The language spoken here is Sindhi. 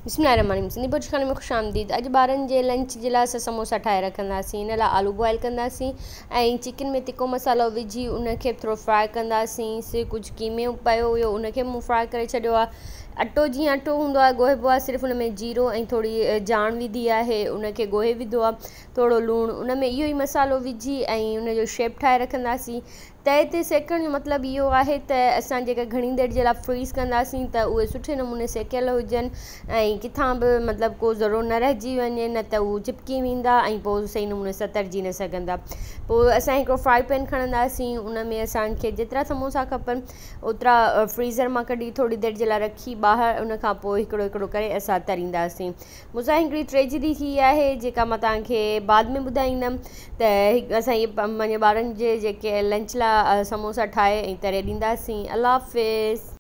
بسم الله الرحمن الرحيم سنڌي بورچيخاني ۾ خوش آمديد. اڄ ٻارن جي لنچ جي لاء اسان سموسا ٺاهي رکنداسين. ان لاء آلو بوائل ڪنداسين ۽ چڪن ۾ تکو مصالحو وجهي ان کي ٿورو فرائي ڪنداسين. ڪجهه قيمو پيو هيو ان کي مون فرائي ڪري ڇڏيو آهي. اٽو جيئن اٽو هوندو آهي ڳوهبو آهي، صرف ان ۾ جيرو ۽ ٿوري جاڻ وڌي آهي، ان کي ڳوهي وڌو آهي، ٿورو لوڻ، ان ۾ اهو ئي مصالحو وجهي ۽ ان جو شيپ ٺاهي رکنداسين. تئي تي سيڪڻ جو مطلب اهو آهي ته اسان جيڪا گهڻي دير جي لاء فريز ڪنداسين ته اهي سٺي نموني سيڪيل هجن ۽ ڪٿان به ڪو ذرو نه رهجي وڃي، نه ته هو چپڪي ويندا ۽ پوء صحيح نموني سان ترجي نه سگهندا. پوء اسان هڪڙو فرائي پين کڻنداسين، ان ۾ اسانکي جيترا سموسا کپن اوترا فريزر مان ڪڍي ٿوري دير جي لاء رکي ٻاهر، ان کان پوء هڪڙو هڪڙو ڪري اسان ترينداسين. مون سان هڪڙي ٽريجڊي ٿي آهي جيڪا مان توهان کي بعد ۾ ٻڌائيندم ته اسان اهي پنهنجي ٻارن جي جيڪي لنچ لاء سموسا ٺاهي ۽ تري ڏينداسين. الله حافظ.